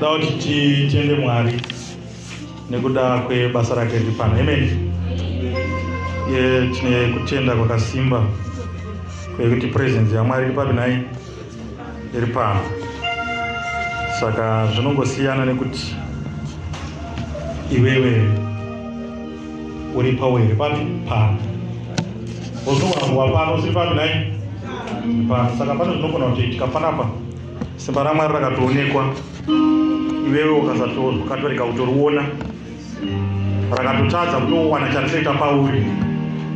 Da kuti titende Mwari nekuda kwebasa rake riri pano. Amen. Ye tine kutenda kwakasimba kwekuti presence yaMwari iri papi nhai? Iri pano. Saka zvinongosiyana nekuti iwewe uri pawo here papi pano. Unogona kuva pano usiri papi nhai? Pano. Saka pane zvinogona kutoitika panapa. Simba raMwari rakatoonekwa iwewe ukatorega kutoriona, rakatotadza kutowana charinoita pauri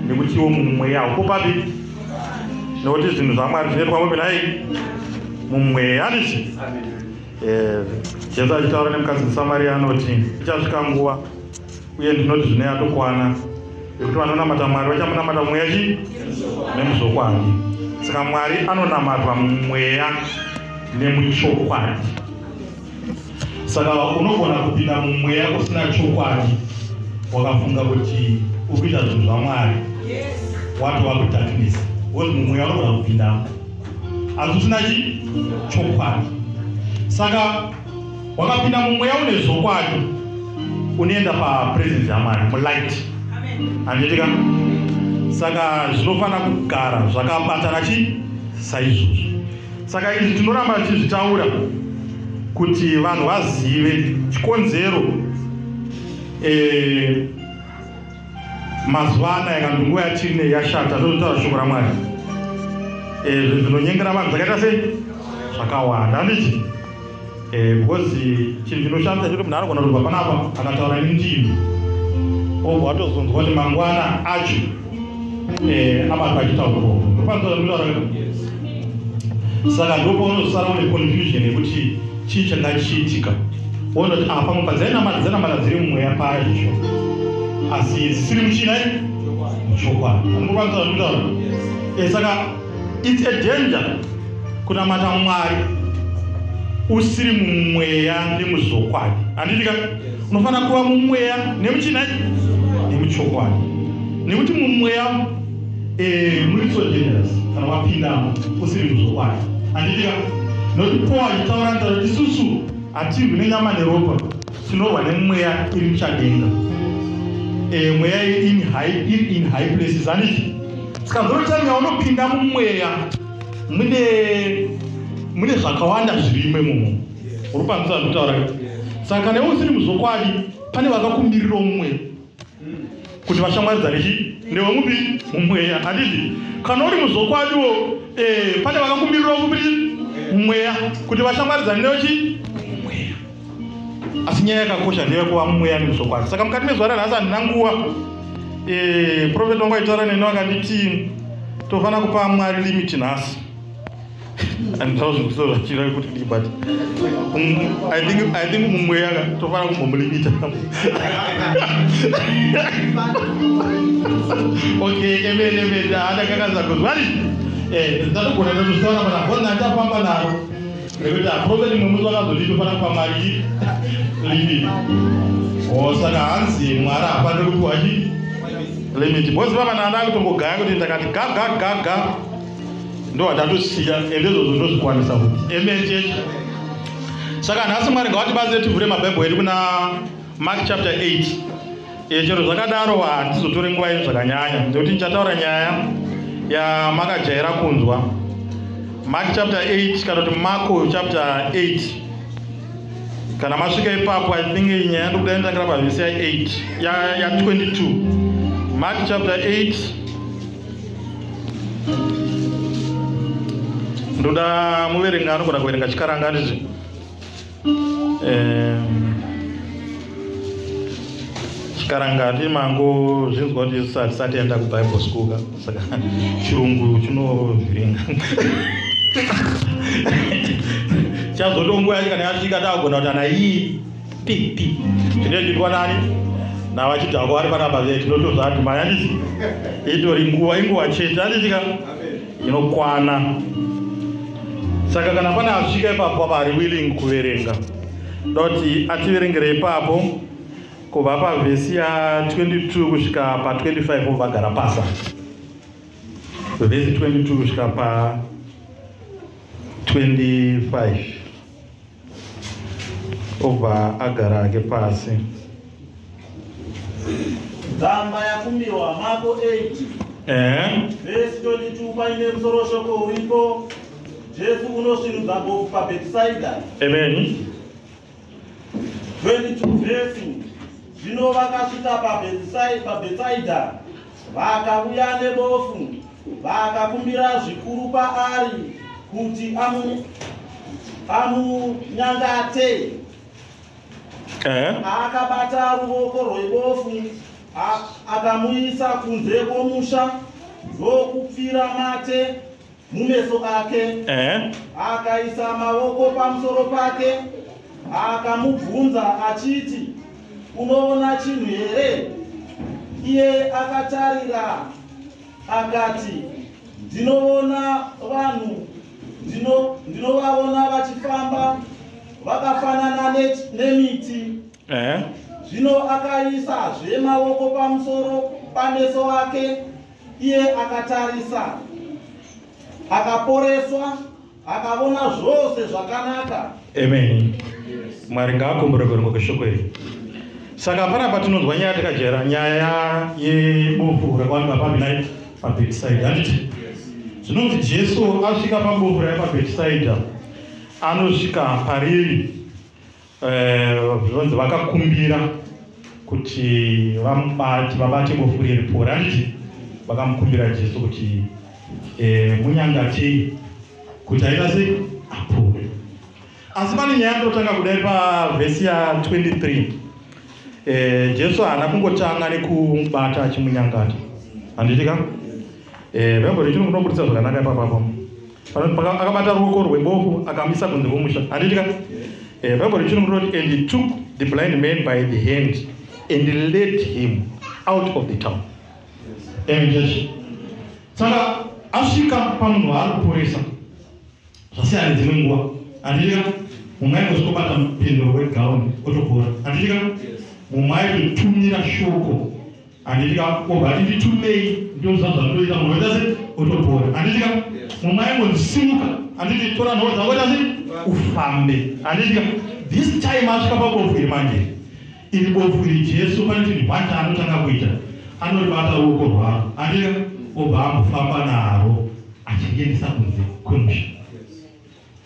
nekuti iwo mumweya uko papi, nekuti zvinhu zvaMwari zvinoitwa mupi nhai? Mumweya. Handiti Jesu achitaura nemukadzi muSamaria anoti ichasvika nguva, uye ndinoti zvino yatokwana, yekuti vanonamata Mwari vachamunamata mumweya chi nemuzvokwadi. Saka Mwari anonamatwa mumweya nemuchokwadi. Saka unogona kupinda mumweya usina chokwadi, wakafunga kuti uri kuita zvinhu zvaMwari, watova kudarkness, because mumweya unogona kupindamo asi usina chi chokwadi. Saka wakapinda mumweya une zvokwadi, unoenda papresence yaMwari mulight. Handitika? Saka zvinofanira kugara zvakabatana chi saizvozvo. Saka izvi tinoramba tichizvitaura kuti vanhu vazive chikonzero. Mazuva anaya kana nguva yatiri yashata, tototaura shoko raMwari. Zvinhu zvinonyengera vanhu zvakaita sei? Zvakawanda, handiti? Because chinhu chinoshamisa chekuti munhu anogona kutobva panapa akataura nendimi, obva atozonzwa kuti mangwana acho abatwa achitaura. Ndopanzwa. Saka ndopaunozosara une confusion yekuti chii changa chichiitika. Woona kuti pamwe padzainamata dzainamata dziri mumweya pacho, asi dzisiri muchina muchokwadi. Anokwanisa zvandikutaura? Saka it's a danger kunamata Mwari usiri mumweya nemuzvokwadi, handitika? Unofanira kuva mumweya nemuchina nemuchokwadi, nekuti mumweya muri so dangerous kana wapindamo usiri muzvokwadi, handitika? Nokuti Paul achitaura ntaura isusu hatirwi nenyama neropa, tinorwa nemweya iri muchadenga, mweya iri in high places, handiti? Saka zvorotanga unopinda mumweya mune zvakawanda zvirimo imomo. Uri panzwa zvandikutaura? Saka kana iwe usiri muzvokwadi, pane vakakumirirawo mumweya kuti vashamwaridzane chi newe mupi mumweya, handiti? Kana uri muzvokwadiwo, pane vakakumirirawo mupi mumweya kuti vashamwaridzane newe chi mumweya. Asi nyaya yakakosha ndeyekuva mumweya nemuzvokwadi. Saka mukati mezuva ranhasi handina nguva. Prophet wangu aitaura neni vakanditi tofanira kupa Mwari limit nhasi. Handitaura zvinhu zvachira kuti dii, but I think mumweya tofanira kumbomulimita. Okay, amen, amen. Handakakaza kuzwa ndatogona ndatozvitaura pana bhonzi handafamba naro nekuti aprofeti mumwe musi vakazoti tofanira kupa Mwari limit. O saka hanzi Mwari hafaniri kupiwa chi limit, because vava nanda kutongogaya kuti ndakati ga ga ga ga, ndo handatosiya, ende izvozvo ndozvikwanisa kuti. Amen, church. Saka nhasi Mwari ngavatibatsire tivhure mabhaibheri edu kuna Mark chapter 8. Chero zvakadaro handizotore nguva yenyu zvakanyanya, nekuti ndichataura nyaya yamakajaira kunzwa. Mark chapter 8 kana kuti Marko chapter 8. Kana masvika ipapo, I think nyaya ndokuda inotangira pavhesi ya8 ya22. Mark chapter 8, ndoda muverenga anogona kuverenga chikaranga, handiti? Chikaranga hati mango zvinzwa kuti isu hatisati enda kuBible school ka, saka chirungu chinovhiringa. Chazotonguva yacho kana yasvika, takugona kuti ana ii p p zvinoitwa nani navachidhako vari panapa ve tinotozvati mari, handiti? Itori nguva, inguva chete, handitika? Inokwana. Saka kana pane asvika ipapo apa ari willing kuverenga, doti ativerengere ipapo kubva pavhesi ya22 kusvika pa25, obva agara pasa. Vhesi 22 kusvika pa25. Obva agara hake pasi. Tsamba yakumbirwa, Mako 8, vhesi 22, paine musoro shoko uripo: Jesu unosvinudza bofu paBhetisaidha. Amen. 22 vhesi: Zvino vakasvika paBhetsaidha, vakauya nebofu, vakakumbira zvikuru paari kuti amunyangate. Akabata ruoko rwebofu, akamuisa kunze kwomusha, ndokupfira mate mumeso ake. Akaisa maoko pamusoro pake, akamubvunza achiti, "Unoona chinhu here?" Iye akatarira akati, "Ndinoona vanhu, ndinovaona vachifamba vakafanana nemiti." Zvino akaisazve maoko pamusoro pameso ake, iye akatarisa, akaporeswa, akaona zvose zvakanaka. Amen. Mwari ngaakomborerwe kuverengwa kweshoko iri. Saka panapa tinonzwa nyaya takajaira, nyaya yebofu rakawanikwa papi? PaBhetisaidha, handiti? Zvinonzi Jesu asvika pabofu raiva paBhetisaidha, anosvika pariri, zvinonzi vakakumbira kuti vamubate, vabate bofu riri pore, handiti? Vakamukumbira Jesu kuti munyangatei kuti aita sei? Apore. Asi pane nyaya yandotanga kudai pavhesi ya23. Jesu haana kungotanga nekumubata achimunyangata, handiti ka? Bhaibheri rechirungu rinobudisa zvakanaka ipapapo. Akabata ruoko rwebofu, akamisa kunze kwomusha, handiti ka? Bhaibheri rechirungu rinoti, "And he took the blind man by the hand and led him out of the town." Amen, church. Saka asvika pamunhu waari kuporesa, zvasiyana nedzimwe nguva, handiti ka? Mumwe aingosvikobata mupendero wegauni otopora, handiti ka? Mumwe aitotumira shoko, handiti ka? Obva ati, "Nditumei," ndoziva zvandoita, munhu oita se otopora, handiti ka? Mumwe aingonzi, "Simuka," handiti? "Tora nhoo dzako, ita se ufambe," handiti ka? This time asvika pabofu iri manje, iri bofu iri, Jesu pane chinhu chaanotanga kuita. Anoribata ruoko rwaro, handiti ka? Obva ambofamba naro achiendesa kunze kwemusha.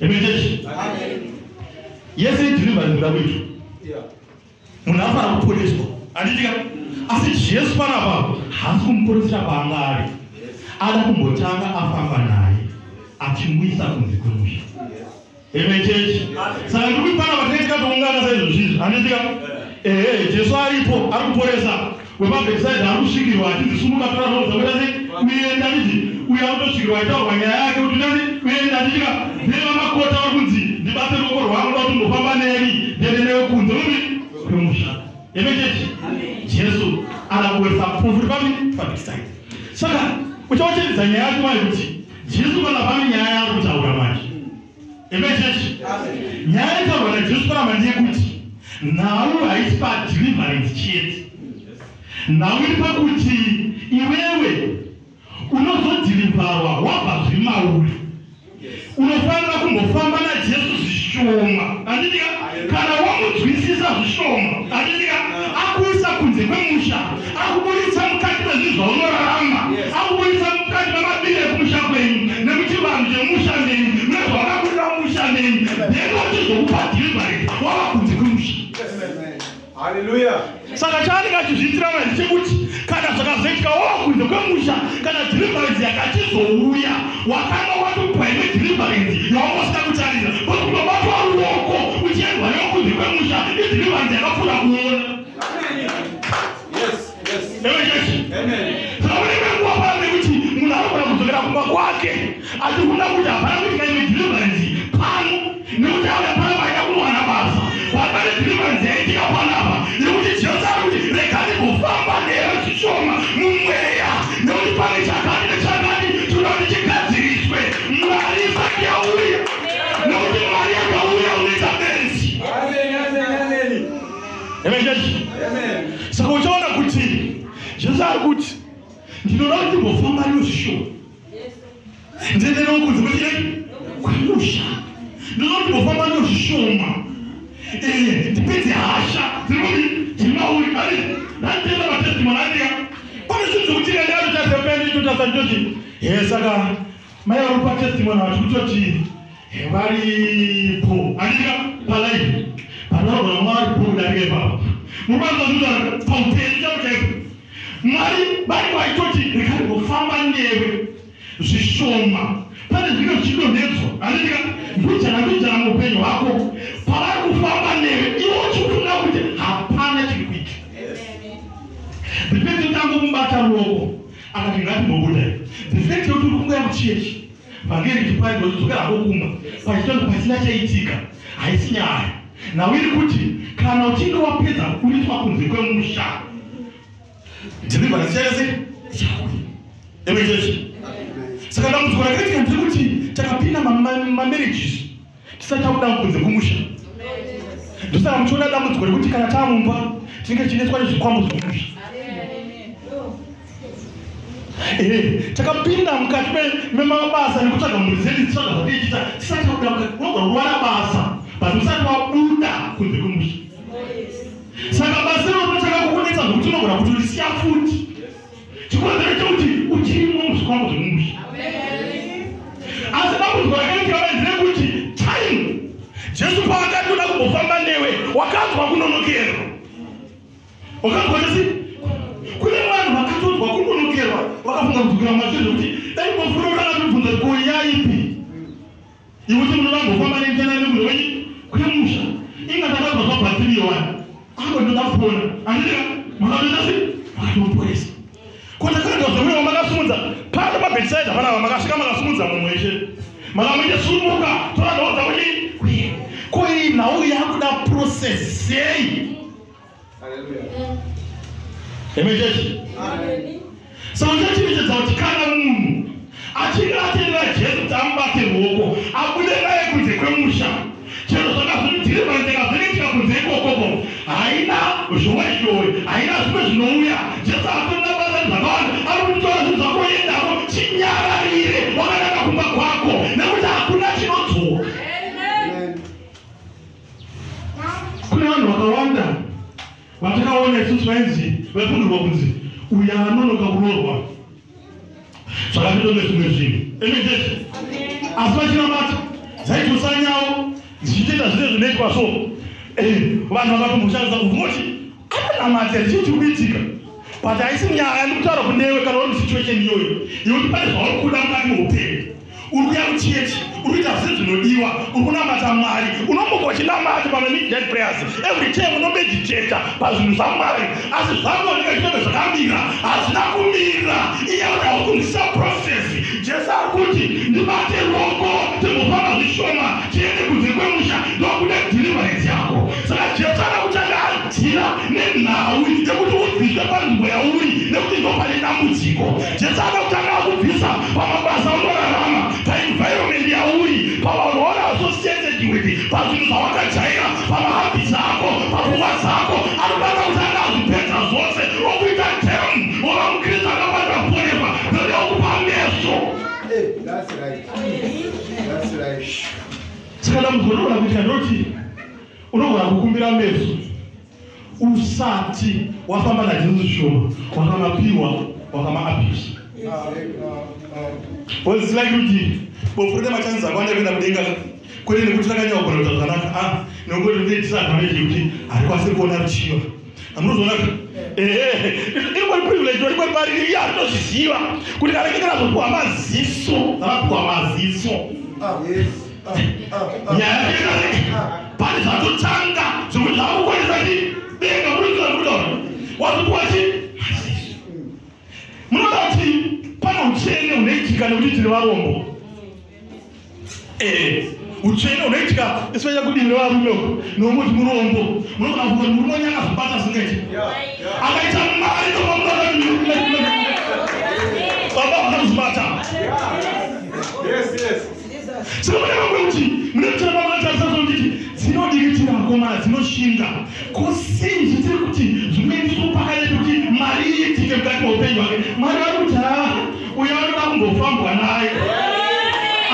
Amen, church. Yese ideliverance kuda kuitwa, munhu anofanira kuponeswa, handiti ka? Asi Jesu panapa haasi kumuponesera paanga ari. Ada kumbotanga afamba naye achimuisa kunze kwemusha. Amen, church. Saka ndikuti panapa tinenge tikatoungana saizvozvizvi, handiti ka? Ehe, Jesu aripo, ari kuporesa wepaBhetisaidha, ari kusvikirwa achinzi, "Sumuka, tora nhoo dzako, ita sei, uenda," handiti? Uyo anotosvikirwa aitaurwa nyaya yake kuti ita sei, uenda, handiti ka? Nevamakota vari kunzi, "Ndibate ruoko rwangu, da kuti ndofamba neni, ndiende newe kunze upi kwemusha." Amen, church. Jesu ada kuporesa bofu papi? PaBhetisaidha. Saka uchaochenjedza nyaya yacho mai kuti Jesu kana pane nyaya yaari kutaura manje. Amen, church. Nyaya itaurwa naJesu panapa ndeyekuti nhau haisi padeliverance chete. Nhau iri pakuti iwewe unozodhilivharwa wabva zviri mauri. Unofanira kumbofamba naJesu zvishoma, handiti ka? Kana wamunzwisisa zvishoma, handiti ka? Akuisa kunze kwemusha, akuburitsa mukati mezvinhu zvaunorarama, akuburitsa mukati memabiri ekumusha kwenyu nekuti vanhu vemusha menyu nezvavakakurira musha menyu, then wachizokupa deliverance wava kunze kwemusha. Hallelujah. Saka chaanenge achizviitira manje chekuti kana zvakazoitika wava kunze kwemusha, kana deliverance yakachizouya, wakanga watobva imwe deliverance yawanga usina kutarira, kuti kutobatwa ruoko uchiendwa newo kunze kwemusha ideliverance yakapfuura kuona. Amen, church. Amen. Saka unenge nguva pano nekuti munhu anogona kudzokera kumba kwake achifunda kuti hapana kuitika imwe deliverance pano, nekuti auya pano vaida kunowana basa. Pane deliverance yaitika panapa nekuti Jesu ari kuti, "Rega ndimbofamba newe zvishoma mumweya, nekuti pane chakati nechakati chinoda kuti chigadziriswe Mwari isati yauya," nekuti Mwari yakauya unoita benzi. Amen. Amen. Amen. Amen, church. Amen. Saka uchaona kuti Jesu ari kuti, "Ndinoda kuti ndimbofamba newe zvishoma, ndiende newe kunze kwechidai kwemusha. Ndinoda kuti ndimbofamba newe zvishoma." Ndipedze hasha dziri mauri. Ndanditenda matestimony andika pane zvinhu zvokuti ndandatotasependitotasanditoti he saka mai vari kupa testimony vachi kutoti varipo andika palive panotaurwa mwari po kudarika ipapo mubanza zvinotaura paupenyu chaipo chaipo Mwari vari vaitoti rekarimbofamba newe zvishoma pane zvinenge zvichidonhedzwa andika mbijana mbijana muupenyu hwako pavari kufamba newe iwe uchifunga kuti hapana chiri kuita. The fact yekuti angomubata ruoko akati ngatimbobuda, the fact yekuti uri kungoya kuchechi vhangeri richiparidzwa uchidzokera hako kumba pachitondo pasina chaitika haisi nyaya. Nhau iri kuti kana uchinge wapedza kuburitswa kunze kwemusha deliverance chaita sei chauya eme chechi. Saka dambudziko rakaitika nderekuti takapinda mamarriages tisati tabuda kunze kumusha. Ndosaka muchiona dambudziko rekuti kana taamumba tinenge tichinetswa nezvikwambo zvemusha. Takapinda mukati memabasa nekutsvaga mhuri dzedu dzitsvaga zvatiichita tisati tabuda mukati. Unogona kuwana basa but usati wabuda kunze kwemusha. Saka basa iroro rinotanga kukunetsa zvekuti unogona kutorisiya futi. Chikonzero chekuti uchirimo muzvikwambo zvemumusha. Asi dambudziko rakaitika manje nderekuti time Jesu paakati uda kumbofamba newe wakanzwa kunonokerwa. Wakanzwa chesi? Kune vanhu vakatonzwa kunonokerwa vakafunga kudzokera mumashure zvekuti dai mbofuro rakatobvunza ko yaipi yekuti munoda kumbofamba nenjana nemunhu wenyu kwemusha inga takabva zvabhatiriyo wani ako ndinoda kupona andika makatoita sei makatomuporesa. Ko takanzwa zveuya wamakasimudza pano paBethsaida panapa makasvika makasimudza mumwe weshe makamuite sumuka torandaudza kuti ko iyi nhau yakuda process sei? Amen chechi. Saka ndichacherechedza kuti kana munhu achinge atendera Jesu kuti amubate ruoko abude naye kunze kwemusha chero zvakazodhirivanzeka zvinoitika kunze ikokoko haina zhowe zhowe haina zvimwe zvinouya. Jesu atorina basa zvakawanda ari kutora zvinhu zvako endako chinyararire wakanaka kumba kwako nekuti hakuna chinodzoka. Kune vanhu vakawanda vatakaona isusu vainzi vaifungirwa kunzi uyo anonoka kuroorwa zvakatoita nezvimwe zvinhu amen chechi. Asi vachinamata dzaitosanyawo dzichitoita zvine zvinoitwa so vanhu vakatomboshandisa kungoti anonamata chii chiri kuitika but haisi nyaya ndikutaura kunewe kana uri musituation iyoyo yekuti pane zvauri kuda mukati meupenyu. Uri kuya kuchechi uri kuita zvinhu zvinodiwa uri kunamata Mwari unomuka uchinamata pamamidnight prayers every time unomeditata pazvinhu zvaMwari asi zvakuoneka zvinenge zvakamira hazvina kumira iye kuti haukunzisa process. Jesu ari kuti ndibate ruoko timbofamba zvishoma tiende kunze kwemusha ndokuda deliverance yako. Saka Jesu ada kutanga adhira nenhau yekuti ubviswe panzvimbo yauri nekuti ndo pane dambudziko. Jesu ada kutanga akubvisa pamabasa unorarama paenvironment yauri pavanhu vauri associated with pazvinhu zvawakajaira pamahabits ako papfungwa dzako. Anotanga kutanga azvipedza zvose okuita tem wova mukristu akabata kuponeswa ndokupa meso. That's right. That's right. Saka dambudziko rinogona kuitika ndoti unogona kukumbira meso usati wafamba naJesu zvishoma wakamapiwa wakamaabuse. Because like kuti bofu rine machances akawanda ekuenda mudenga kwete nekuti rakanyanya kugona kuita zvakanaka nekuti rine disadvantage yekuti harikwanisi kuona ruchiva. Amunozoona iri privilege iri pari iye haritozviziva kuti kana kinge razopiwa maziso rakapiwa maziso. Nyaya yake pane zvatotanga zvekuti zvakukwanisa chi denga muri kutaura wazopiwa chi maziso. Munoda kuti pane utsvene hunoitika nekuti tiri varombo. Utsvene hunoitika especially kudivi revarume uku nomuti murombo munogona kufunga kuti murume wenyu akazvibata zvingaiti akaita mari ndopamunoda baba havana kuzvibata. Yes, yes. Saka mune vamwe kuti mune kutora pamakatarisa zvonditi dzinodikitira vakomana dzinoshinga ko sei zvitiri kuti zvimwe pakadai kuti mari iitike mukati meupenyu hwake. Mwari vari kuti uyo anoda kumbofambwa naye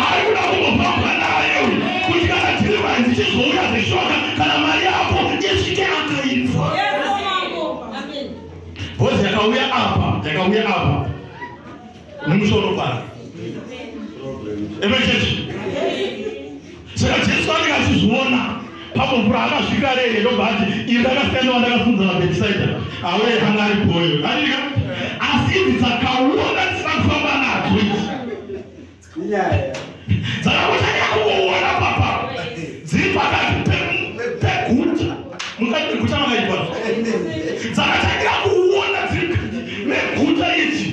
ari kuda kumbofambwa naye uyu kuti kana deliverance ichizouya zvishoka kana mari Yakauya apa nemusha unopara. Amen church. Saka Jesu anenge achizviona pamvura akasvika rere ndobva ati iri ndakasiyana wandakafunza paBhetisaidha auye anga ari boyo. Andika asi idzi dzakaona dzisina kufamba nadzo idzi. Dzakangotanga kungoona papa dziri pakati peguta. Mukati meguta makaitwa. Dzakatangira kuona dziri meguta idzi.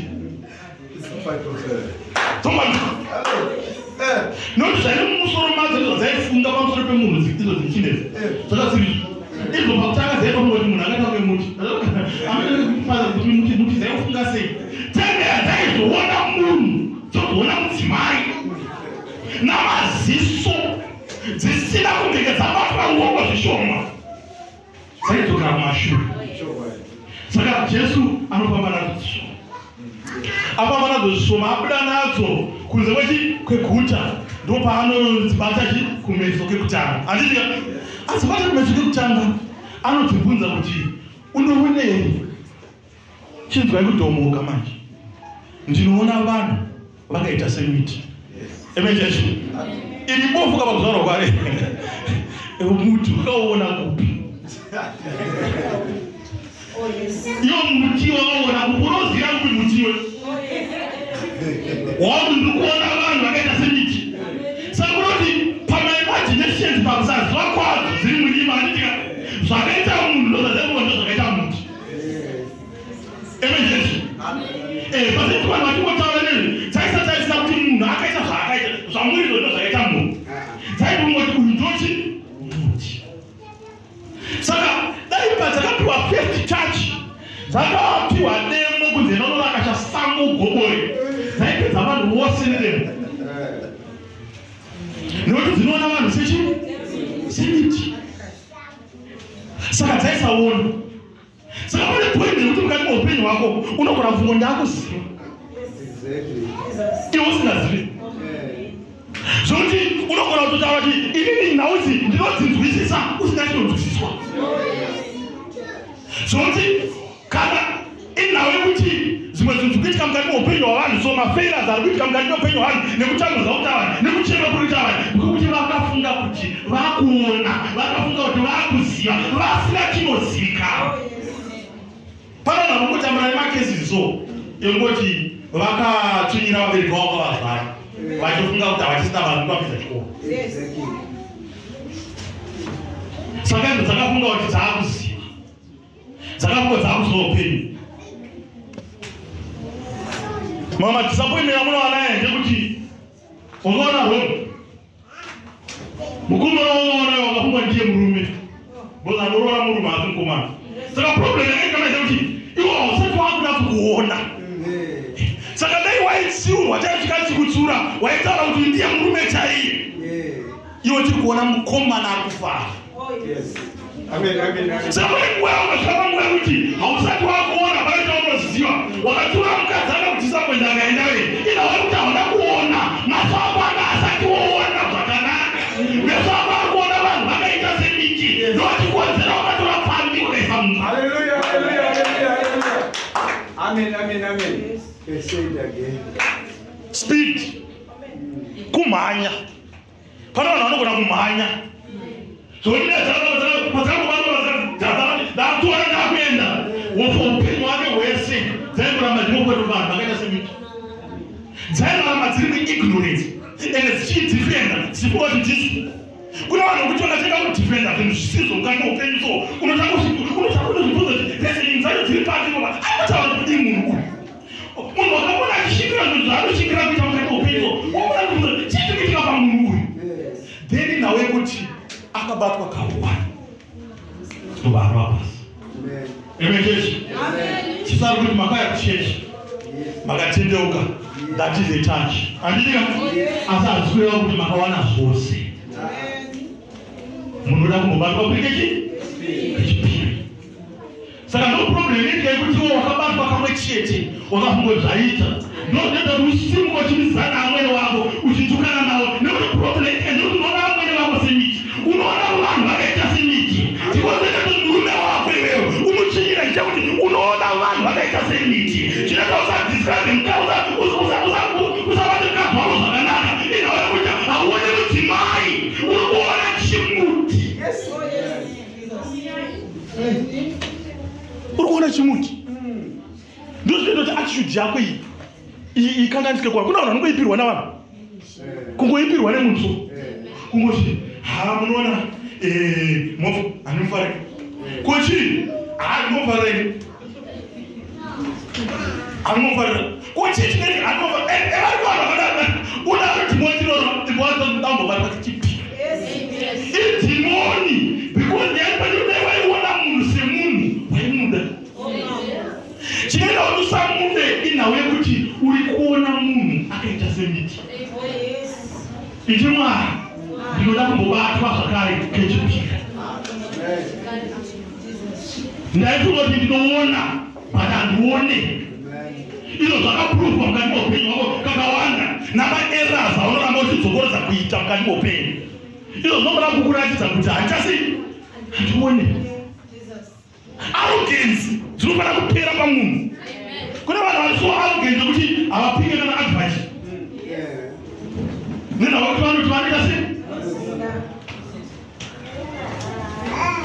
Nokuti zvaine mumusoro madzo ndizvo dzaifunga pamusoro pemunhu idzo dzichinezi zvakasiri izvo pakutanga dzaipa kuti munhu akaita kunge muti muti dzaifunga sei tenge yadzaizoona munhu dzozoona mudzimai namaziso dzisina kumbenge dzabatwa ruoko zvishoma dzaidzokera kumashure. Saka Jesu anofamba nadzo zvishoma, afamba nadzo zvishoma, abuda nadzo kunze kweguta ndopaanodzibata kumeso kekutanga. Handiti adzibata kumeso kekutanga anodzibvunza kuti unoonei? Chinzwai kudhomoka manje. Ndinoona vanhu vakaita semiti. Amen church. Iri bofu kapa kuzvarwa kware. Muti ukaona kupi? Iyo muti wakaona kupi? Unoziva kupi mutiwe? Wakuti ndiri kuona vanhu vakaita semiti. Saka unoti pamaimaginations pakusaziva kwadzo dziri murima handitika zvakaita munhu ndozvadzaifunga ndozvakaita muti. Amen church. Pasati vanhu vachingotaura nezvi dzaisati dzaisina kuti munhu akaita zvaakaita zvamuri izvo ndozvakaita munhu. Dzaifunga kuti uyu ndochi muti. Saka dai padzakapiwa first touch dzakapiwa demo kunze inonorakasha sango gobore dzaipedza vanhu vose nedemo nekuti dzinoona vanhu semiti. Saka dzaisaona. Saka pane point yekuti mukati meupenyu hwako unogona kufunga ndakuziva iwe usingazivi. Zvokuti unogona kutotaura kuti inini nhau idzi ndinodzinzwisisa usina chinonzwisiswa. Zvokuti kana inhau yekuti zvimwe zvinhu zviri kuitika mukati meupenyu hwavanhu so mafailures ari kuitika mukati meupenyu hwavanhu nekutambudza kuita vanhu nekuchema kuri kuita vanhu nekuti vakafunga kuti vakuona, vakafunga kuti vakuziva vasina chinozivikanwa. Pane vanhu vanongotambura nemacases so ekungoti vakatsvinyira vabereki vavo vakavazvara vachifunga kuti havachisina vanhu vapedza chikoro. Saka idzo dzakafunga kuti dzaakuziva, dzakafunga dzaakuziva upenyu. Mama disappointment yamunowana naye ndekuti unoona Rob mukomana waunoona wakafunga ndiye murume because anoroora murume asi mukomana. Saka problem yakaita manje kuti iwe hausati wakuda kuona. Saka dai waitsiurwa chaisvika chikutsiura waitaura kuti ndiye murume chaiye. Iwe tiri kuona mukomana ari kufara. Saka pane nguva yaungasvika panguva yekuti hausati wakuona pane chaunoziva. Wakatsiura mukadzi akakudisappointa akaenda wei. Inhau yekuti hauna kuona. Maso ako anga asati woona zvakanaka. Meso ako ari kuona vanhu vakaita semiti. Ndochikonzera wakatora pfambi ukaisa munhu. Hallelujah, hallelujah, hallelujah, hallelujah. Amen, amen, amen. Say it again. Speed. Kumhanya. Pane vanhu vanogona kumhanya. Ndakutora ndakuenda. Wofa upenyu hwake hwese dzaingoramba dzinokweta vanhu vakaita semiti. Dzairarama dziri muignorance ende dzichidefenda dzichifunga kuti ndisu. Kuna vanhu vokuti vakatanga kudefenda zvinhu zvisizvo mukati meupenyu so unotanga kuzvibvunza kuti reasoning dzacho dziri papi ngoba arikutaura kuti munhu uyu. Munhu wakaona achishingira zvinhu zvaanoshingira kuita mukati meupenyu so unogona kubvunza kuti chii chiri kuitika pamunhu uyu. Then nhau yekuti akabatwa kawana ndobva arova pasi. Amen church. Chisari kuti makauya kuchechi makatendeuka, that is a touch. Handitika? Asi hazisi kureva kuti makawana zvose. Munoda kumbobatwa kuri kechipiri. Saka no problem inoitika yekuti iwe wakabatwa kamwe chete wakafunga zvaita. Ndozvinoita kuti usimuka uchimizana amwene wako uchitukana navo nekuti problem inoitika ndekuti unoona amwene vako semiti. Unoona vanhu vakaita semiti. Chikonzero kuti murume wako iwewe umutsvinyira chekuti unoona vanhu vakaita semiti. Chinoita Uri kuona chimuti. Ndozvinoita kuti attitude yako iyi ikanganisike kwa. Kuna vanhu vanongoipirwa navanhu. Kungoipirwa nemunhu so. Kungoti ha munoona mofu handimufariri. Kochi ha ndinomufarira ini. Handimufarira. Kochi chinenge handimufarira. Vari vanhu vakadaro. Unaro dhimoni rinoro ndimbobatwa chipiri. Idhimoni because ndaipa waiona munhu semunhu waimuda. Chinoita kuti usamude inhau yekuti uri kuona munhu akaita semiti. Iti Mwari ndinoda kumbobatwa zvakare kechipiri. Ndaifunga kuti ndinoona but handione. Izvo zvakapuruvwa mukati meupenyu hwako kakawanda namaerrors aunoramba uchidzokorodza kuita mukati meupenyu. Izvo zvinofanira kukuratidza kuti handichasi handione. Arrogance dzinofanira kupera pamunhu. Kune vanhu vari so arrogant yekuti havapike kana advice. Nenhau yekuti vanoti vanoita sei?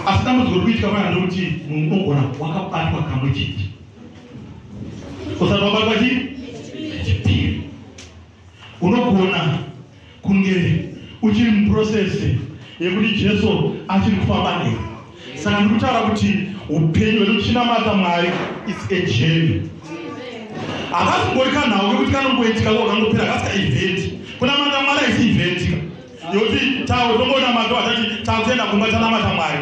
Asi dambudziko riri kuitika pana ndekuti munhu unogona wakabatwa kamwe chete. Usati wabatwa chii? Chipiri. Unogona kunge uchiri muprocess yekuti Jesu achiri kufamba newe. Saka ndiri kutaura kuti upenyu hwedu tichinamata Mwari is a journey. Hakazingori kanhau kekuti kanongoitika kakangopera, hakasi kaevent. Kunamata Mwari haisi event ka. Yekuti tongonamata watati takuenda kumba tanamata Mwari.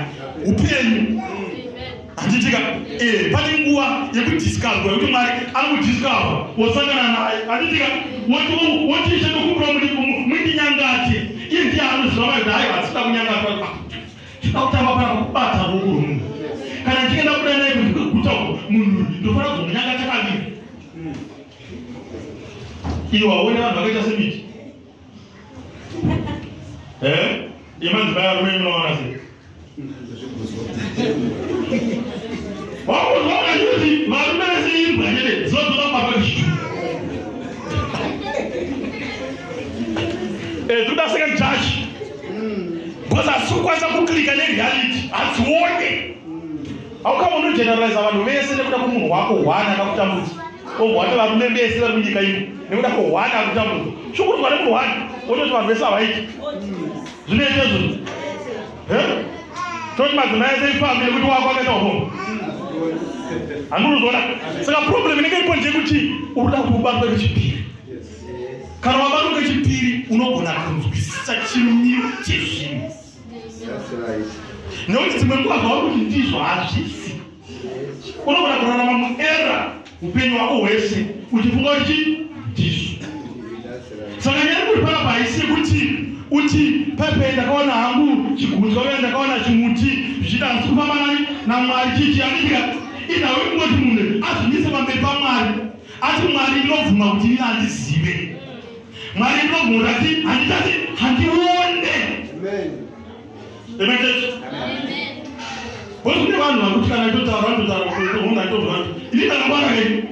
Upenyu. Handitika pane nguva yekudiscover yekuti Mwari anokudiscover wosangana naye. Handitika woti ishe ndokumbira mundinyangate. Iye ndiye anoziva Mwari kuti haiwa hatisida kunyangatwa. Tinoda kutamba pana kubata ruoko rwemunhu. Kana ndichinge ndabuda naye kuguta uko munhu ndofanira kuzomunyangata kaviri. Iwe hauone vanhu vakaita semiti. Yemadzimai arume munoona sei? Wakuzwa kuti varume vese imbwa chete dzinodzoka kubaba kwechitu. Tinoda second touch. Because asi kukwanisa kuklika nereality hadzione. Haukama unogeneralize vanhu vese nekuda kwemunhu wako hwana akakutambudza. Obva varume vese vari munyika ino nekuda kwehwana akutambudza. Shukurudzwa nemunhu hwana wototi vanhu vese havaiti. Zvinoita izvozvo. Toti madzimai ese ifambi nekuti wako akaita upombwe. Handinozoona. Saka problem inenge iripo ndeyekuti uri kuda kuti ubatwe kechipiri. Kana wabatwa kechipiri unogona kunzwisisa chimiro chezvinhu. Nekuti dzimwe nguva zvauri kuti ndizvo hazvisi. Unogona kurarama muera upenyu hwako hwese uchifunga kuti ndizvo. Saka nyaya iri panapa haisi yekuti uti pepe ndakaona hangu chigunzwa uye ndakaona chimuti zvichida handisi kufamba nani naMwari chichi handitika. Inhau yekungoti munhu azvimise pamberi paMwari ati Mwari ndinobvuma kuti ini handizive. Mwari ndinobvuma kuti handitati handione. Amen. Amen. Kune vanhu vakuti kana itotaura vanototaura kuti honga ini ndakangwara nei?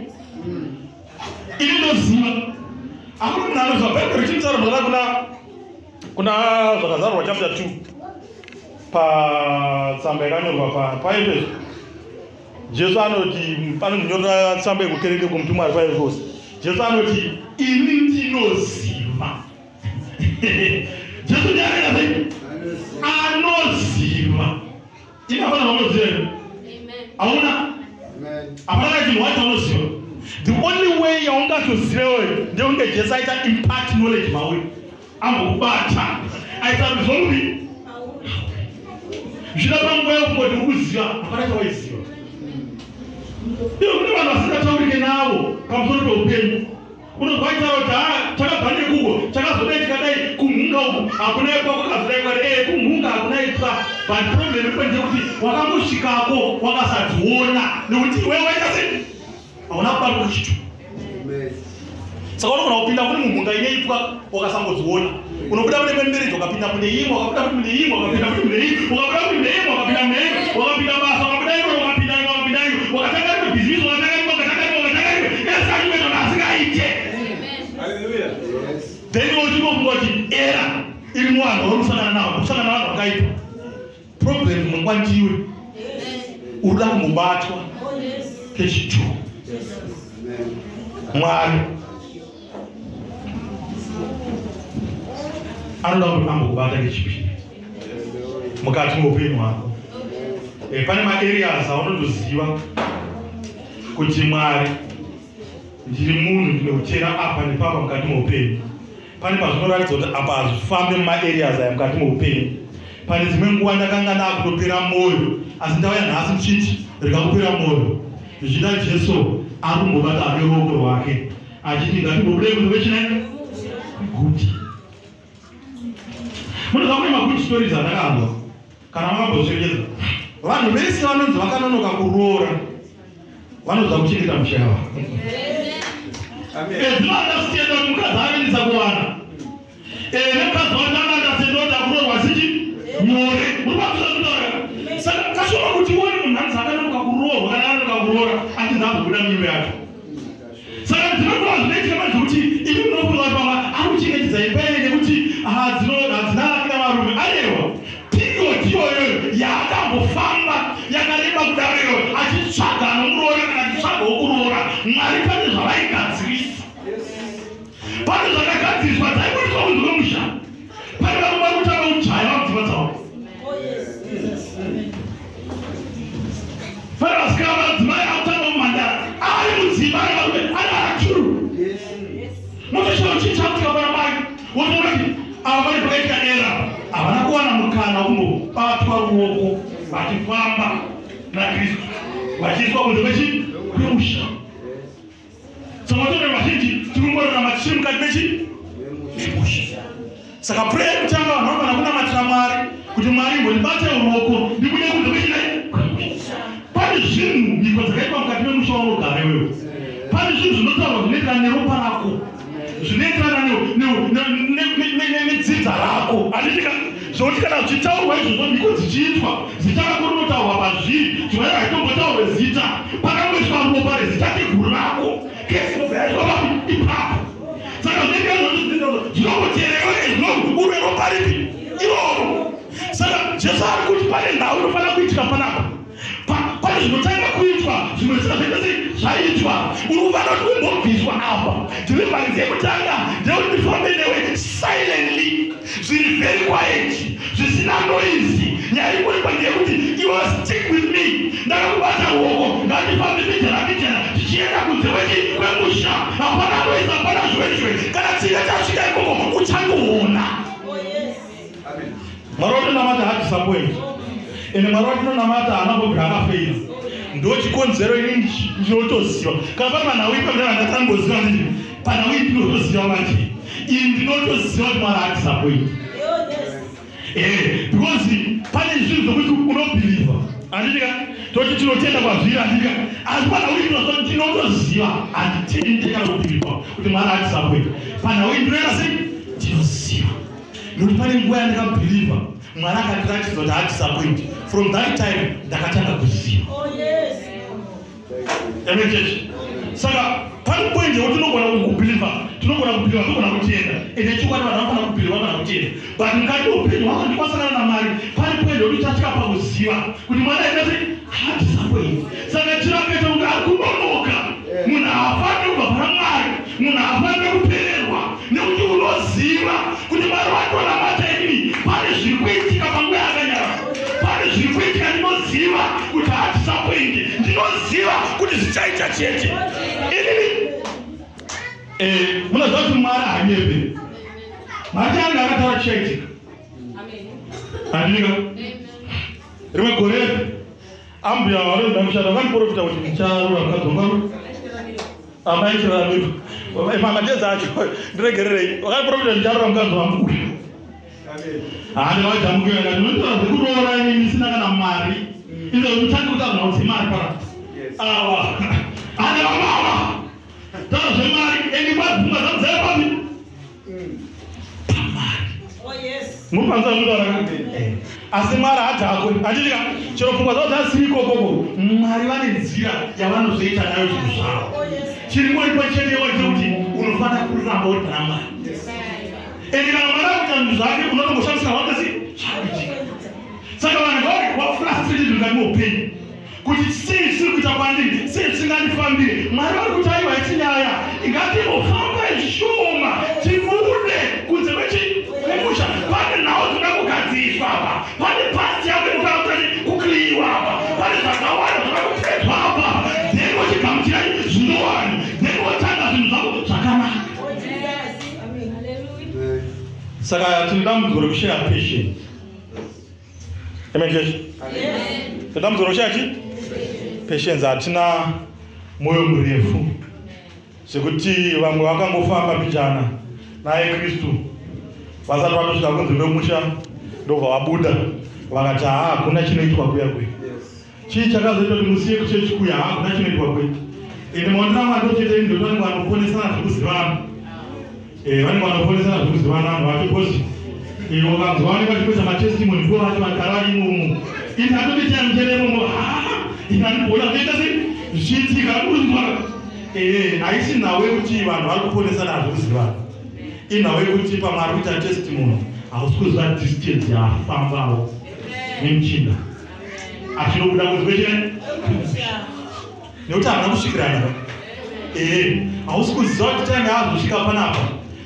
Ini ndoziva. Hakuna munhu anoziva. Bhaibheri richitaura zvakadai kuna Zvakazarurwa chapter 2 patsamba yakanyorwa paEfeso. Jesu anoti anonyorera tsamba yekukereke kumutumwa ari paEfeso. Jesu anoti ini ndinoziva. Jesu ndiye anoita sei? Anoziva. Ini hapana vanoziva here? Hauna? Hapana chinhu wacho anoziva. The only way yaungatoziva iwewe ndekunge Jesu aita impart knowledge mauri. Ambokubata. Aita zvokuti zvida panguva yekungoti ukuziva hapana chawaiziva. Iyo kune vanhu vasingataurike navo pamusoro peupenyu. Unozwa aitaura kuti takabva nekuko takazodai tikadai kumhunga uku hakuna ipwa kwakazodai kwari kumhunga hakuna ipwa. But problem iripo ndeyekuti wakangosvikako wakasadziona nekuti iwewe waita sei? Hauna kubatwa chitu. Saka unogona kupinda kune mumhunga ine ipwa wakasangodziona. Unobuda kune marriage wakapinda mune imwe, wakabuda kuti mune imwe, wakapinda kuti mune imwe, wakabuda kuti mune imwe, wakapinda mune imwe, wakapinda basa, wakabuda iro, wakapinda iro, wakapinda iro, wakatanga rimwe bhizinesi, wakatanga rimwe, wakatanga rimwe, wakatanga rimwe, ese achimwe asingaite. Hallelujah. Then uchingofunga kuti era iri muvanhu vauri kusangana navo, kusangana navanhu vakaipa. Problem mangwa ndiwe. Uri kuda kumbobatwa kechitu. Mwari anoda kuti ambokubata kechipiri mukati meupenyu hwako. Pane maareas aunotoziva kuti Mwari, ndiri munhu ndinotera apa nepapa mukati meupenyu. Pane pazvinoratidza kuti apa hazvifambe mumaareas aya mukati meupenyu. Pane dzimwe nguva ndakanga ndakutopera mwoyo, asi ndauya nhasi ndichiti rega kupera mwoyo. Zvichida Jesu ari kumbobata ane ruoko rwake achiti ngatimbobudei kunze kwechinai guta. Munoziva kune magood stories andakanzwa, kana makambozviregedza. Vanhu vese vanonzi vakanonoka kuroora vanoziva kuchengeta musha yavo. Dzinounderstanda kuti mukadzi anoendesa kuwana nemukadzi wacho anounderstanda kuti akuroorwa sichi nyore. Muri kuvakuza kutaura. Saka kashoma kuti uone munhu anzi akanonoka kuroorwa kana akanonoka kuroora achinzi azobuda mimba yacho. Saka dzinokuva zvinoitika manje kuti imi munofunga kuti pamwe ari kuchengetedza imba iye nekuti hadzina raki navarume. Aiwa, period iyoyo yaakambofamba yakareba kudaro iyoyo achitsvaga anomuroora kana achitsvaga wokuroora, Mwari pane zvavaigadzirisa, pane zvakagadziriswa dzaibudiswa kunze kwemusha. Pane vamwe vari kutanga kujaya vamudzimba dzavo. Pane vasikana, madzimai akutanga kumhandara ari mudzimba, ari varume ari varakuru. Motochero chii chakutika pana mai wotoona kuti ava vari pakaitika dera havana kuwana mukana wekumbobatwa ruoko vachifamba naKristu vachiiswa kunze kwechi kwemusha. Saka vatorero vazhinji tiri kungorarama tichiri mukati mechi memusha. Saka prayer yekutanga, vanhu vanofanira kunamatira Mwari kuti Mwari mbondibate ruoko ndibude kunze kwechinai. Pane zvinhu, mhiko dzakaitwa mukati memusha waunogara iwewe. Pane zvinhu zvinotaurwa zvinoenderana neropa rako, zvinoenderana nedzidza rako, handitika? Zvokuti kana zvichitaurwa izvozvo, mhiko dzichiitwa, zita rako rinotaurwa pazviri. Zvimwe haitombotaurwe zita, pakangoiswa ropa rezita teguru rako, kesi inobva yaitwa papi? Ipapo. Saka zvinoitika zvinongoterewa ezvino urwe ropa ripi iroro. Saka Jesu ari kuti pane nhau inofanira kuitika panapa. Pane zvinotanga kuitwa, zvimwe zvisina zvaita sei zvaitwa. Uri kufanira kuti umbobviswa apa. Deliverance yekutanga ndeyekuti ndifambe newe silently, zviri very quiet, zvisina noise. Nyaya iripo ndeyekuti iwe stick with me, ndakakubata ruoko, ngatifambe mijana mijana tichienda kunze kwemusha. Hapana noise, hapana zviwe. Kana tsika tasvika ikoko uchangoona. Mwari watinonamata hadisappoint, ende Mwari watinonamata haana kumbobvira akafeira. Ndo chikonzero ini ndinotoziva kana pane panhau ipa ndava ndatangoziva nditi panhau iyi ndinotoziva manje iyi ndinotoziva kuti Mwari hadisappoint. Because pane zvinhu zvokuti unobhilivha, handitika? Toti tinotenda kwazviri, handitika? Asi panhau iyi ndinotoziva, handitendi kana kubhilivha kuti Mwari hadisappoint. Panhau iyi ndinoita sei? Ndinoziva nekuti pane nguva yandakabhilivha, Mwari akandiratidza kuti hadisappoint. From that time ndakatanga kuziva. Amen, church. Saka pane point yekuti tinogona kubhilivha, tinogona kubhilivha, tinogona kutenda. Ende chokwadi vanhu vanofanira kubhilivha kana kutenda, but mukati meupenyu hwako ndikwasangana naMwari, pane point yekuti uchasvika pakuziva kuti Mwari aita sei? Hadisappoint. Saka chirakaita kunge ari kunonoka, munhu haafaniri kubva pana Mwari, munhu haafaniri kupererwa, nekuti unoziva kuti Mwari watonamata inini pane zviri kuitika panguva yakanyara, pane zviri kuitika. Ndinoziva kuti hadisappoint, ndinoziva kuti zvichaita chete. Inini munoziva kuti Mwari hanyepe. Mwari change akataura chichaitika, handika? Rimwe gore ambuya vanoenda mushanda vakandiprofita kuti ndicharura mukadzi wangu. Amai chiraramiro matedza acho, ndiregererei. Vakandiprofita ndicharura mukadzi wangu uyu. Handikavajamukira kati unotaura zvekuroora inini ndisina kana mari. Izvo mutange kutaura nhau dzemari para awa handikavava taura zvemari endi kwabvuma dzangu dzaiva papi? Pamari. Mupanza mutaura, asi Mwari hadhakwe, handitika? Chero pfungwa dzavo dzasiri ikokoko, Mwari vane nzira yavanozoita nayo zvinhu zvavo. Chiringoripo chetewo chekuti unofanira kuramba uri pana Mwari. Ende kana Mwari akuita zvinhu zvake, unotongoshandisira wakasi zvakuitika. Saka vanhu vari vafrustrated mukati meupenyu. Kuti sei zvisiri kuita kwandiri, sei zvisingandifambire? Mwari vari kuti aiwa, isi nyaya ngatimbofamba zvishoma, tibude kunze kwemusha. Pane nhau dzinoda kugadziriswa apa, pane past yako inofanira kutati kucleariwa apa, pane zvakawanda zvoda kupedzwa apa, then wochigamuchira zvinowani, then wotanga zvinhu zvako zvakanaka. Saka tine dambudziko rekushaya patience. Amen, church. Tine dambudziko rekushaya chi patience. Hatina mwoyo murefu, zvekuti vamwe vakangofamba mbijana naye Kristu, vasati vatosvika kunze kwemusha ndobva vabuda, vakati, "Haa, hakuna chinoitwa kuya kuya." Chii chakazoita kuti musiye kuchechi kuya? Hakuna chinoitwa kuya. Ende maondero angu andochete, ndoti vanenge vanoponesana zvekuzivana. Vanenge vanoponesana zvekuzivana vanhu vacho, because ukanzwa vanenge vachikuita matestimony ndo vacho vagara vari imomo. Ine atoti chamuchere imomo, ine andikuona zvinoita sei zvichiitika urikuzvinzwa. Haisi nhau yekuti vanhu vari kuponesana zvekuzivana, inhau yekuti pamwe ari kuita testimony, hausi kuziva distance yaafambawo nemuchinda achinobuda kunze kwechine, nekuti hamuna kusvikirana. Hausi kuziva kuti time yaazosvika panapa,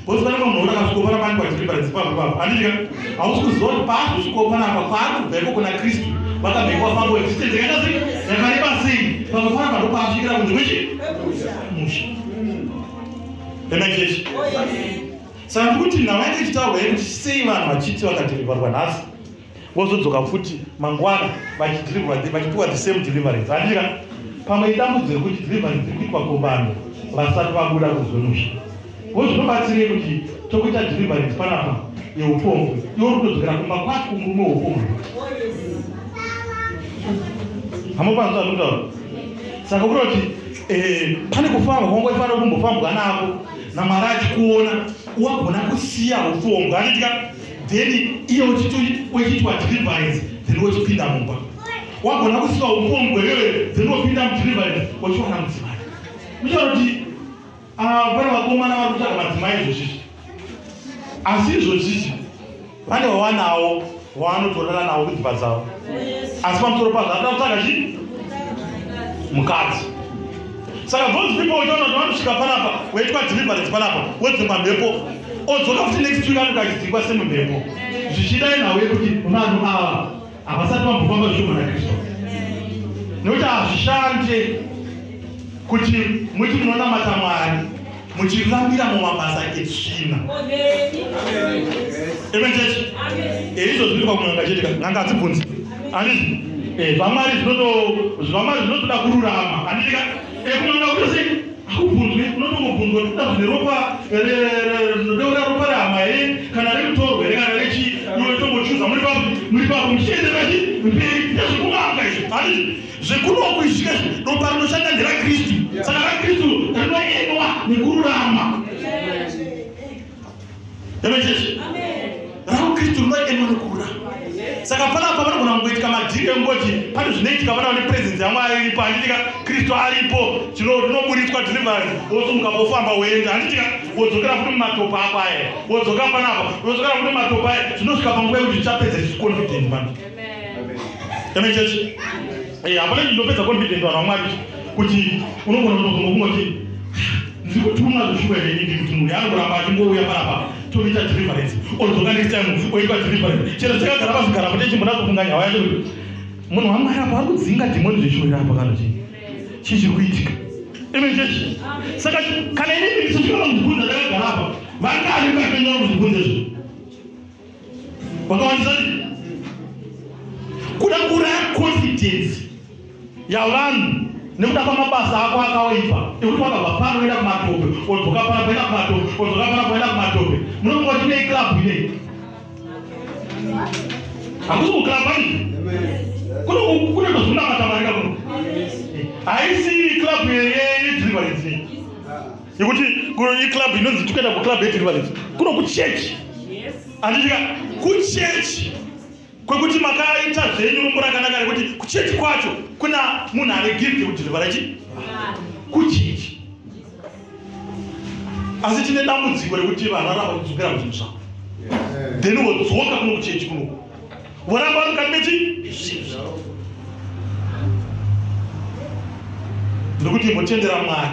because pane mumwe munhu akasvika panapa ani padeliverance papo papo, handitika? Hausi kuziva kuti paazosvikawo panapa, kwaari kubva iko kuna Kristu, vakabva kwafamba distance yakaita sei, yakareba sei. Pamwe panapa ndo paasvikira kunze kwechi musha. Amen, church. Saka ndikuti nhau yange ichitaurwa yekuti sei vanhu vachiti vakadeliverwa nhasi, vozodzoka futi mangwana vachipiwa the same deliverance, handika? Pamwe idambudziko rekuti deliverance iri kuitwa kuvanhu vasati vabuda kuzomusha. Vo zvinobatsirei kuti tokuita deliverance panapa yeupombwe, iwe uri kutodzokera kumba kwacho kumurume weupombwe? Hamupanzwa zvandikutaura? Saka kuroti pane kufamba kwangoifanira kumbofambwa nako naMwari achikuona, wagona kusiya upombwe, handitika? Then iye uchiitwa deliverance, then wochipinda mumba. Wagona kusiya upombwe wewe, then wopinda mudeliverance, wachiwana mudzimai. Muchaona kuti pane vakomana vari kutsvaga madzimai izvozvizvi, asi izvozvizvi vane vawanawo vavanotorana navo kudzimba dzavo, asi pamusoro pazvo anoda kutsvaga chii? Mukadzi. Saka those people, uchaona kuti vanosvika panapa, waitwa deliverance panapa, wodzingwa mhepo, odzoka futi next week anenge achidzingwa semumhepo. Zvichidai nhau yekuti vanhu ava havasati vambofamba zvishoma naKristu, nekuti hazvishande kuti muti munonamata Mwari muchirambira mumabasa etsvina. Amen, church. Izvo zvinoitwa kun'anga chete. N'anga hadzibvunzi, handiti? Zvamwari zvaMwari zvinotoda kururama, handitika? Kun'anga kuti sei hakubvunzwi, unotongobvunzwa kuti kuda zvine ropa, rinodeura ropa rehama here, kana remutorwa here, kana rechi, iwe tongochuza muri papo, muri papo muchiendera chi mberi. Ndezvekun'anga izvo, handiti? Zvekunoku izvika ropa rinoshanda nderaKristu. Saka raKristu rinoendwa nekururama. Amen, church. RaKristu rinoendwa nekururama. Saka panapa panogona kungoitika madhiri engoti pane zvinoitika pana vane presence yaMwari iripo, handitika? Kristu aripo, rinoburitswa deliverance, wosumuka, wofamba, woenda, handitika? Wodzokera futi mumatopo ako aya, wodzoka panapa, wodzokera futi mumatopo aya. Zvinosvika panguva yekuti zvichapedza confidence manje. Amen, church. Hapana chinopedza confidence vanhu vaMwari, kuti unogona kutozongokungoti, "Ndiri kutumwa zveshuwa here inini?" Kuti munhu yaangoramba achingouya panapa, toita deliverance, odzoka next time, oitwa deliverance. Chero chakagara pazvigara pote chimbonatsofunga nyaya yacho kuti munhu waMwari apo ari kudzinga dhimoni zveshuwa here apa, kana chii chii chiri kuitika? Amen, church. Saka kana inini ndisosvika kuzvibvunza ndakagara apa, vangani vakanyora kuzvibvunza izvo? Vakawandisa kuda kuuraya confidence yavanhu nekuda kwamabasa ako akawaipa, ekuti wakabva pano oenda kumatope, odzoka pano poenda kumatope, odzoka pano poenda kumatope. Munofunga kuti inei club inei? Hakusi kuclub ani kunotozvinamata Mwari kakuno. Haisi club yedeliverance yekuti iclub inonzi tikuenda kuclub yedeliverance. Kuno kuchechi, handitika? Kuchechi kwekuti makaita zvenyu rombo rakanaka rekuti kuchechi kwacho kuna munhu ane gift yekudelivera chi kuchechi, asi tine dambudziko rekuti vanhu varamba kudzokera kuzvinhu zvavo, then wodzoka kuno kuchechi kunoku, voramba vari mukati mechi zvinhu zvavo. Ndikuti imbotendera Mwari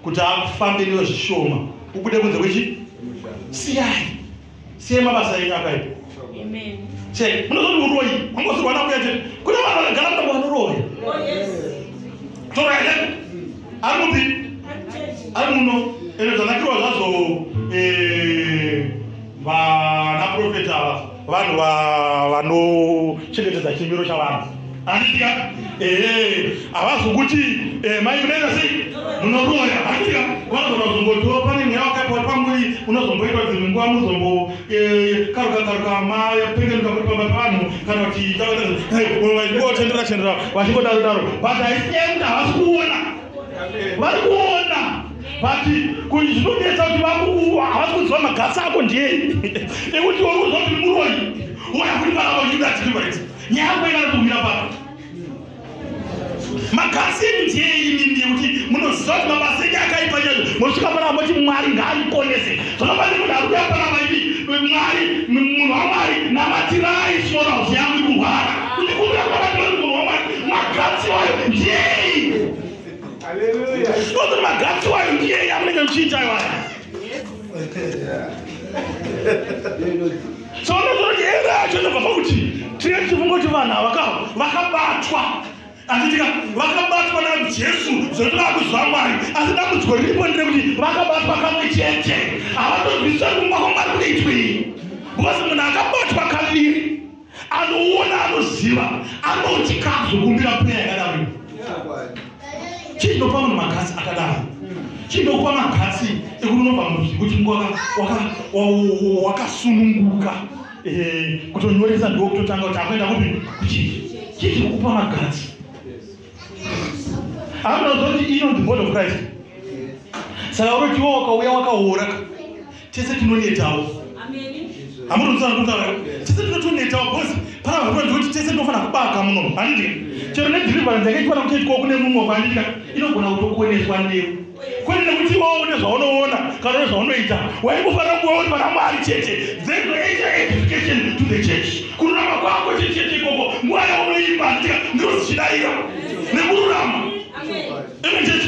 kuti afambe newe zvishoma, ubude kunze kwechi. Siyai, siyai mabasa enyu akaipa. Che, munozoti uroyi wangosirwa nakuya chete. Kune vanhu vakagara muno vanoroya. Toroya chete. Ari mupi? Ari muno. Ende zvanakirwa zvazvo vana profeta ava vanhu vanochengetedza chimiro chavanhu. Handitika? Havazokuti mai munoita sei munoroya. Handitika? Vanogona kuzongotiwo pane mweya wakaipa pamuri, unozomboitwa dzimwe nguva muzombo karuka karuka mapengenuka kuri pamba pavanhu, kana kuti vachingotendera tendera vachingodaro daro, but haisi nyaya yekuti havasi kuona, vari kuona, but zvinonetsa kuti havasi kuziva magasi ako ndiyei ekuti uri kuziva kuti muroyi uya kuti panapa uchida deliverance. Nyaya yako ingada kumira papa. Magasi enyu ndiyei imimi yekuti munoziva kuti mabasa enyu akaipa chaizvo, mosvika panapa moti Mwari ngaandiponese. Zvakafanira munhu ari kuya panapa ivi Mwari, munhu waMwari, namatirai, small house yangu ikurwara, kundikumbira kunamatira. Munhu waMwari, magatsi wayo ndiyei? Kozoti magatsi wayo ndiyei amunenge muchiita iwaya? So unozoti era yacho inobva pakuti tine tichifunga kuti vanhu ava vakabatwa, handitika? Vakabatwa naJesu zvekuti vakuziva Mwari, asi dambudziko riripo nderekuti vakabatwa kamwe chete, havatozwisisa kumba kwaMwari kunoitwei, because munhu akabatwa kaviri anoona, anoziva, anotya kuzokumbira prayer yakadaro. Chii chinopa munhu magatsi akadaro? Chinokupa magatsi ekuti unobva muzvikuti wakasununguka kutonyoresa, ndiwo kutotanga kuti akuenda kupi, kuchii? Chii chiri kukupa magatsi? Hamunoziva kuti inonzi body of Christ. Saka uroti iwo wakauya wakaora, tese tinonetawo. Hamuronzana kutaura? Tese tinotonetawo, because pana vanhu ndikuti tese tinofanira kubaka muno, handiti? Chero nedeliverance yanga ichifanira kutoitwawo kune mumwe, handiti? Inogona kutokoneswa newe, kwete nekuti iwawo une zvaunoona kana une zvaunoita. Waingofanira kuva uri pana Mwari chete, then toita edification to the church. Kururama kwako chete ikoko, nguva yaunoimba, handitika? Ndiro zichidayira nekururama. Amen, church.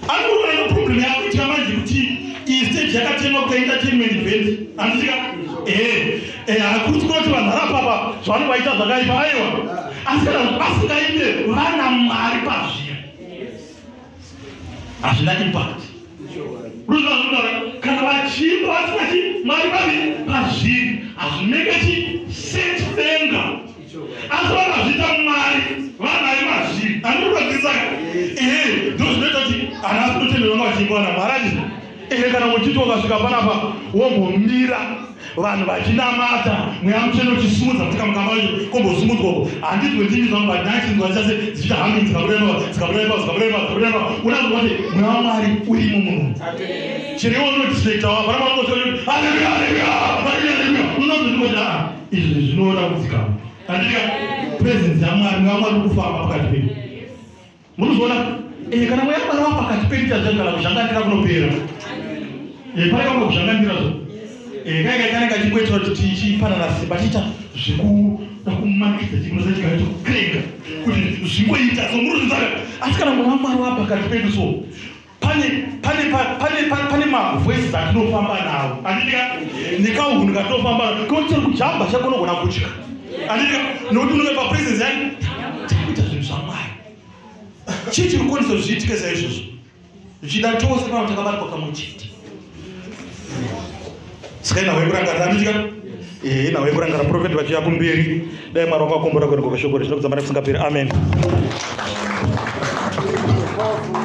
Anoona no problem yakuitika manje kuti iyi stage yakatemwa kuita entertainment event, handitika? Ehe, hakuti kuti vanhu varapapa zvavanenge vaita zvakaipa, aiwa, asi kana vasingainde vana Mwari pazviri, hazvina impact. Ruzvazvinotaura, kana vachimba vasina chi Mwari vavi pazviri, hazvinenge chi set denga, asi vakazviita Mwari vanayo mazviri. Andikurazvisaka? Ehe, ndo zvinoita kuti ana asitotenderwa nga vachiimba vana Mwari ati ehe. Kana muchiti wakasvika panapa wombomira vanhu vachinamata, mweya mutsvene uchisimudza kuti kamukamba wacho kombosimudzwa uko, handizwe ndimi zvangu, but ndachinzwa chase dzichiita hami, dzikabuda ipapo, dzikabuda ipapo, dzikabuda ipapo, dzikabuda ipapo, unazwa kuti mweya waMwari urimo muno. Chero iwe unodistracta wa pana vanongoti haleluya, haleluya, haleluya, unozoti kuti aa, izvi zvinoda kudzikama, handitika? Presence yaMwari, mweya waMwari uri kufamba pakati pedu, munozviona. Kana mweya waMwari wa pakati pedu chazvo, kana kuzhangandira kunopera. Pane kamwe kuzhangandira zvo kaika kanenge kachingoitira kuti tichipanana simba, tichiita zvekuda kumanikidza chikunoza chigaro chokukrega kuti zvingoita so, muruzvizaka. Asi kana mweya waMwari wa pakati pedu, so pane mavoices atinofamba nawo, handitika? Nekauhunhu katinofamba nako kekuti chero kujamba chako unogona kutya, handitika? Nokuti unenge papresence yake, tikuita zvinhu zvaMwari. Chii chiri kukonesa zviitike saizvozvo? Zvichida tose pano takabatwa kamwe chete. Saka inhau yekurangarira, handitika? Inhau yekurangarira. Profeti vachiuya kumberi, dai Mwari wakakombora kuenda kwashoko richinokudzamara kusingaperi. Amen. Powerful.